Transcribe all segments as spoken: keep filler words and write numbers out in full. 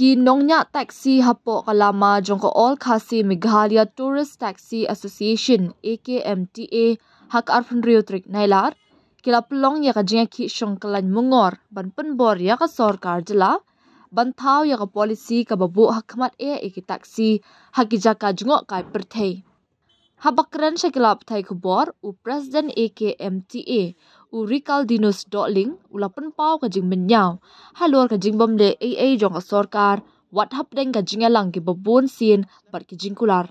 Ki nongñiah taxi hapoh ka lama jong ka All Khasi Meghalaya Tourist Taxi Association, A K M T A, ha ka arphew hynriew tarik Nailar, ki la pynlong ïa ka jingïakhih shong kyllaiñ mungor ban pynbor ïa ka sorkar jylla ban thaw ïa ka polisi kaba buh ha khmat eh ïa ki taxi ha ki jaka jngohkai pyrthei. Haba kren sha ki lad pathai khubor, u President A K M T A, u Rikaldinus Dohling, u la pynpaw ka jingmynñiaw halor ka jingbym leh ei ei jong ka sorkar wat hapdeng ka jingïalang kiba bun sien bad ki jingkular.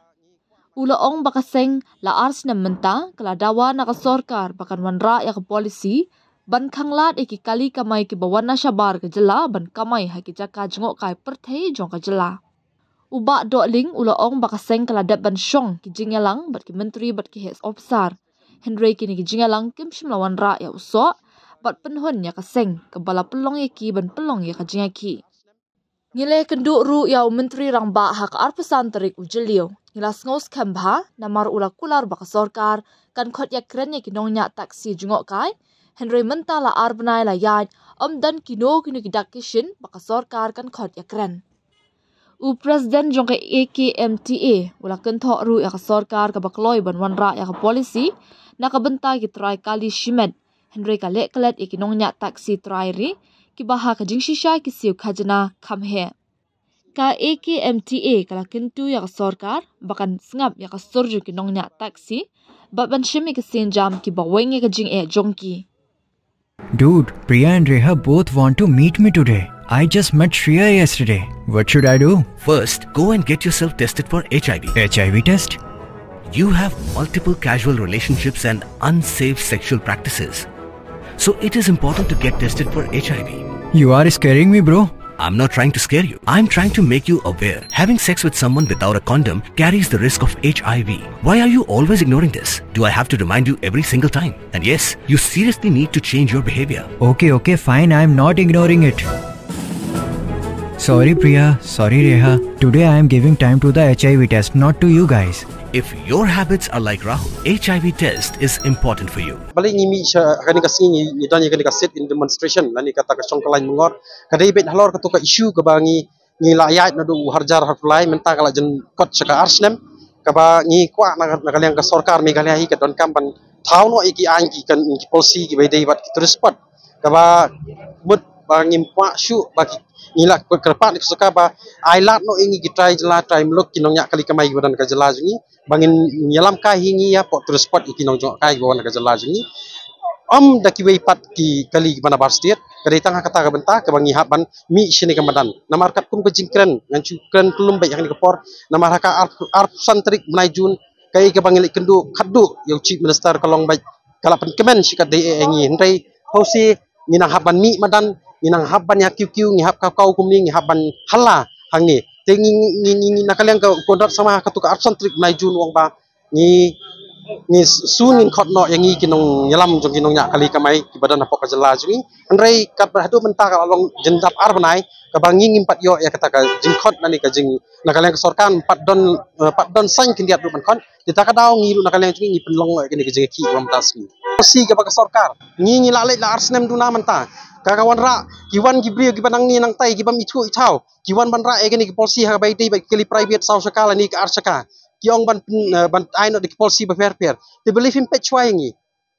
U la ong ba ka seng la ar snem mynta ka la dawa na ka sorkar ba kan wanrah ïa ka polisi ban khanglad ïa ki kali kamai kiba wan na shabar ka jylla ban kamai ha ki jaka jngohkai pyrthei jong ka jylla. U Bah Dohling u la ong ba ka seng ka la dep ban shong ki jingïalang bad ki myntri bad ki heh ophisar, hynrei kine ki jingïalang kim shym la wanrah ïa u soh bad pynhun ïa ka seng kaba la pynlong ïa ki ban pynlong ïa ka jingïakhih. Ngi la ïakynduh ruh ïa u Myntri Rangbah ha ka arphew san tarik u Jylliew. Ngi la sngew skhem bha namar u la kular ba ka sorkar kan khot ïakren ïa ki nongñiah taxi jngohkai, hynrei mynta la ar bnai la ïaid, ym don kino kino ki dak ki shin ba ka sorkar kan khot ïakren. U President jong ka A K M T A u la kynthoh ruh ïa ka sorkar kaba kloi ban wanrah ïa ka polisi na ka bynta ki trai kali shimet, hynrei ka leh klet ïa ki nongñiah taxi trai ri kiba ha ka jingshisha ki siew khajna kham heh. Ka A K M T A ka la kyntu ïa ka sorkar ba kan sngap ïa ka sur jong ki nongñiah taxi bad ban shim ïa ki sienjam kiba weng ïa ka jingeh jong ki. Dude, Priya and Reha both want to meet me today. I just met Shreya yesterday. What should I do? First, go and get yourself tested for H I V. H I V test? You have multiple casual relationships and unsafe sexual practices. So it is important to get tested for H I V. You are scaring me, bro. I'm not trying to scare you. I'm trying to make you aware. Having sex with someone without a condom carries the risk of H I V. Why are you always ignoring this? Do I have to remind you every single time? And yes, you seriously need to change your behavior. Okay, okay, fine. I'm not ignoring it. Sorry, Priya. Sorry, Reha. Today I am giving time to the H I V test, not to you guys. If your habits are like Rahul, H I V test is important for you. Balei ngi mih sha kane ka sngi ngi, ngi don ïa kane ka sit-in demonstration lane kata ka shong kyllaiñ mungor? Ka dei beit halor kata ka issue kaba ngi, ngi la ïaid naduh u hajar arphew lai, mynta ka la jan kot sha ka ar snem, kaba ngi kwah na, na ka liang ka sorkar Meghalaya hi ka donkam ban thaw noh ïa ki aiñ, ki kan, ki policy kiba dei bad ki tourist spot. Kaba mut ba ngim kwah shuh ba ki, ngi la kyrpad ïa ka sorkar ba ai lad noh ïa ngi ki trai jylla, trai muluk, ki nongñiah kali kamai kiba don ka jylla jong ngi, ba ngin ïalam kai hi ngi ïa pok tourist spot ïa ki nongjngohkai kiba wan na ka jylla jong ngi. Ym da kiwei pat ki kali kiba na bar state, ka dei tang ha kata ka bynta kaba ngi hap ban mih shane ka madan. Namar katkum ka jingkren, ngan shu kren kyllum beit ha kane ka por, namar ha ka ar, arphew san tarik bnai June, kaei kaba ngi la ïakynduh khatduh ïa u Chief Minister ka long beit ka la pynkmen shi katdei eh ïa ngi, hynrei hooid ngi nang hap ban mih madan, ngi nang hap ban ïa kiew kiew, ngi hap kaw kaw kumne, ngi hap ban halla hangne. Te ngi, ngi, ngi, ngi na ka liang ka Conrad Sangma ha katu ka arphew san tarik bnai June u ong ba ngi, ngi soon ngin khot noh ïa ngi ki nongïalam jong ki nongñiah kali kamai kiba don hapoh ka jylla jong ngi. Hynrei katba haduh mynta ka la long jingdap ar bnai kaba ngi ngim pat ïoh ïa kata ka jingkhot lane ka jing, na ka liang ka sorkar pat don, eh, pat don saiñ khyndiat ruh ban khot. Te ta ka daw ngi ruh na ka liang jong ngi ngi pynlong ïa kane ka jingïakhih ba mynta sngi. Policy kaba ka sorkar, ngi ngi la leit la ar snem duna mynta. Ka ka wanrah, ki wan ki briew kiba nangne nangtai kiba ym ithuh ithaw, ki wan ban rah ïa kane ka policy ha kaba ïadei bad ki kali private saw shaka lane ka ar shaka. Ki ong ban pyn, eh, ban ai noh da ki policy bapher bapher. Te balei phim peit shuwa ïa ngi?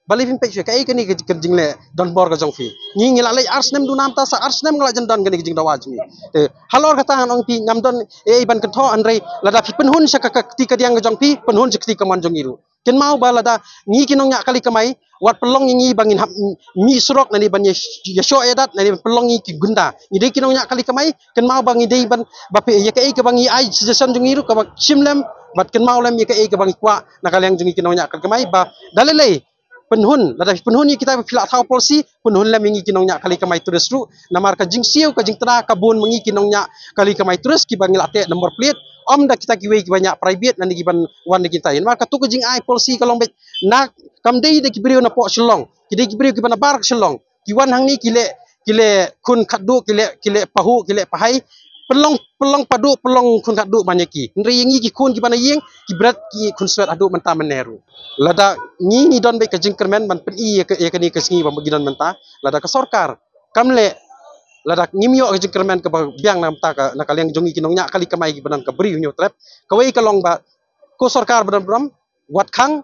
Balei phim peit shuwa? Kaei kane ka, ka jingleh donbor ka jong phi? Ngi ngi la leit ar snem duna mynta, sa ar snem nga la jan don kane ka jingdawa jong ngi. Te halor kata ngan ong phi ngam don ei ei ban kynthoh, hynrei lada phi pynhun sha ka, ka kti kadiang ka jong phi, pynhun sha kti kamon jong ngi ruh. Kynmaw ba lada ngi ki nongñiah kali kamai, wat pynlong ïa ngi ba ngin hap mih surok lane ban ïa, ïashoh ïadat lane ban pynlong ïa ngi ki gunda. Ngi dei ki nongñiah kali kamai, kynmaw ba ngi dei ban, ba phi ïa kaei kaba ngi ai suggestion jong ngi ruh kaba shim lem, bad kynmaw lem ïa kaei kaba ngi kwah na ka liang jong ngi ki nongñiah kali kamai, ba da lei lei pynhun, lada phi pynhun ïa kita ba phi la thaw policy, pynhun lem ïa ngi ki nongñiah kali kamai tourist ruh. Namar ka jingsiew ka jingtna ka bun ma ngi ki nongñiah kali kamai tourist kiba ngi la teh number plate, ym da kita kiwei kiba ñiah private lane kiban wan da kita. Namar katu ka jingai policy ka long beit na, kam dei da ki briew na poh Shillong, ki dei ki briew kiba na bar ka Shillong, ki wan hangne ki leh, ki leh khun khatduh, ki leh, ki leh pahuh, ki leh pahai, pynlong, pynlong paduh, pynlong khun khatduh ban ïa ki. Hynrei ïa ngi ki khun kiba na ïing, ki bret ki khun swet haduh mynta mynne ruh. Lada ngi ngi don beit ka jingkyrmen ban pyni ïa ka, ïa kane ka sngi ba ngi don mynta, lada ka sorkar kam leh lada ngim ïoh ka jingkyrmen kaba biang na ka bynta ka, na ka liang jong ngi ki nongñiah kali kamai kiba don ka Bri Hynñiewtrep. Kawei ka long ba ko sorkar ba don burom, wat khang,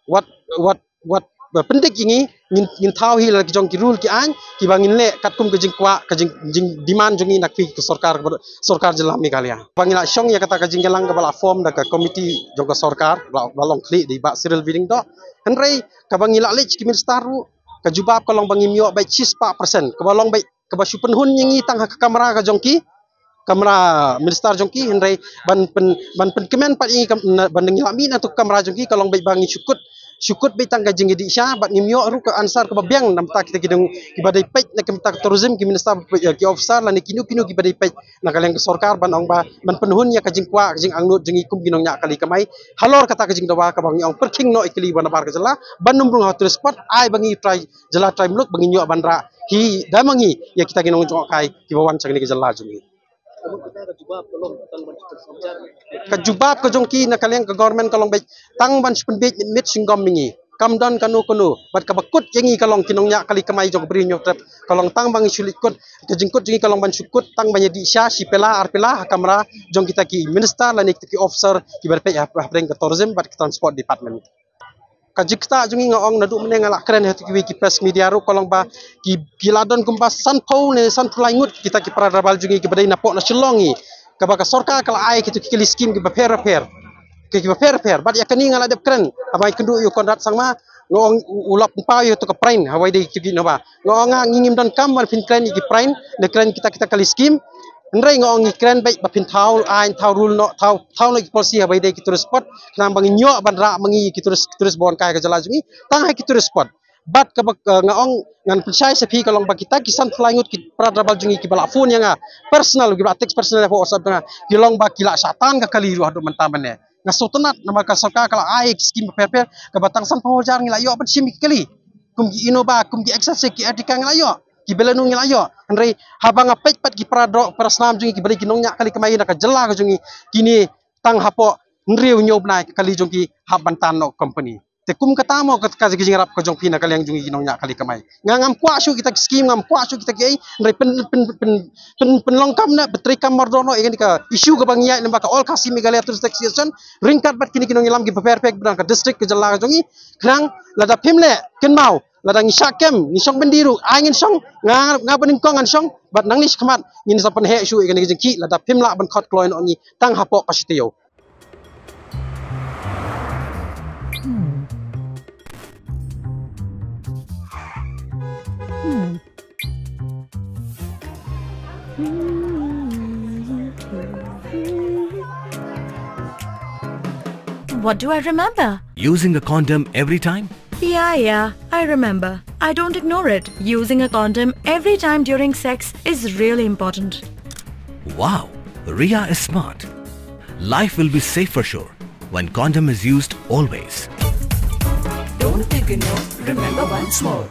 wat, wat, wat, wat pyndik ïa ngi, ngin, ngin thaw hi la ki jong ki rule ki aiñ kiba ngin leh katkum ka jingkwah, ka jing, jingdemand jong ngi na ka phi ka sorkar, sorkar jylla Meghalaya. Ba ngi la shong ïa kata ka jingïalang kaba la form da ka komiti jong ka sorkar, ba la, ba la long khlieh da i Bah Cyril Weeding Doh. Hynrei kaba ngi la leit ki minister ruh, ka jubab ka long ba ngim ïoh beit shispah percent, kaba long beit kaba shu pynhun ïa ngi tang ha ka kamra ka jong ki, kamra minister jong ki, hynrei ban pyn, ban pynkmen pat ïa ngi kam, na, ban ngi la mih na tu ka kamra jong ki ka long beit ba ngi shu kut, shu kut beit tang ka jingïadih sha, bad ngim ïoh ruh ka answer kaba biang na ka bynta kita ki dong kiba dei peit na ka bynta ka tourism, ki minister, ki officer lane kino kino kiba dei peit na ka liang ka sorkar ban ong ba ban pynhun ïa ka jingkwah, ka jingangnud jong ngi kum ki nongñiah kali kamai halor kata ka jingdawa kaba ngi ong pyrkhing noh ïa ki kali ba na bar ka jylla ban ym rung ha tourist spot, ai ba ngi trai jylla trai muluk ba ngin ïoh ban rah hi da ma ngi ïa kita ki nongjngohkai kiba wan sha kane ka jylla jong ngi. Ka jubab ka jong ki na ka liang ka government ka long beit tang ban shu pynbiej mit mit shinggom ïa ngi. Kam don kano kano, bad kaba kut ïa ngi ka long ki nongñiah kali kamai jong ka Bri Hynñiewtrep ka long tang ba ngi shu leit kut, ka jingkut jong ngi ka long ban shu kut tang ban ïadih sha shi pela ar pela ha kamra jong kita ki minister lane kita ki officer kiba dei peit ha, hapdeng ka tourism bad ka transport department. Ka jingktah jong ngi nga ong naduh mynne nga la kren ha kiwei ki press media ruh ka long ba ki, ki la don kumba sanphew ne sanphew lai ngut kita ki para travel jong ngi kiba dei napoh na Shillong hi, kaba ka sorkar ka la ai kita ki kali skim kiba pher pher, ki, kiba pher pher. Bad ïa kane nga la dep kren haba nga ïakynduh ïa u Conrad Sangma, nga ong u, u la pynpaw ïa tu ka prain hawei dei tu ki naba. Nga ong nga ngi ngim don kam ban phin kren ïa ki prain, ne kren kita kita kali skim. Hynrei nga ong ngi kren beit ba phin thaw aiñ, thaw rule noh, thaw, thaw noh ki policy haba ïadei ki tourist spot. Khnang ba ngin ïoh ban rah ma ngi ki tourist, tourist ba wan kai ka jylla jong ngi tang ha ki tourist spot. Bad kaba, eh, nga ong ngan pynshai sha phi ka long ba kita ki sanphew lai ngut ki para travel jong ngi kiba la phone ïa nga personal, kiba la text personal ha WhatsApp jong nga, ki long ba ki la shah tan ka kali ruh haduh mynta mynne. Nga sngewtynnat namar ka sorkar ka la ai ki skim bapher bapher kaba tang sanphew hajar ngi la ïoh ban shim ïa ki kali. Kum ki Innova, kum ki Xsavas, ki Ertiga ngi la ïoh, ki Baleno ngi la ïoh. Hynrei haba nga peit pat ki para doh, para snam jong ngi kiba dei ki nongñiah kali kamai na ka jylla ka jong ngi, kine tang hapoh hynriew hynñiew bnai ka kali jong ki hap ban tan noh company. Te kum kata mo ka, ka jingïarap ka jong phi na ka liang jong ngi ki nongñiah kali kamai. Nga ngam kwah shuh kita ki skim, ngam kwah shuh kita kiei, hynrei pyn, pyn, pyn, pyn, pynlong kam na, pyntreikam mardor noh ïa kane ka issue kaba ngi ïaid lyngba ka All Khasi Meghalaya Tourist Association ryngkat bad kine ki nongïalam kiba pher pher kiba don ha ka district ka jylla ka jong ngi. Khnang lada phim leh, kynmaw, lada ngi shah kem, ngi shong byndi ruh, ai ngin shong, nga, nga banyngkong ngan shong, bad nangne shakhmat ngin sa pynheh shuh ïa kane ka jingkhih lada phim lah ban khot kloi noh ngi tang hapoh ka shitaïew. What do I remember? Using a condom every time? Yeah, yeah, I remember. I don't ignore it. Using a condom every time during sex is really important. Wow, Ria is smart. Life will be safe for sure when condom is used always. Don't ignore, remember once more.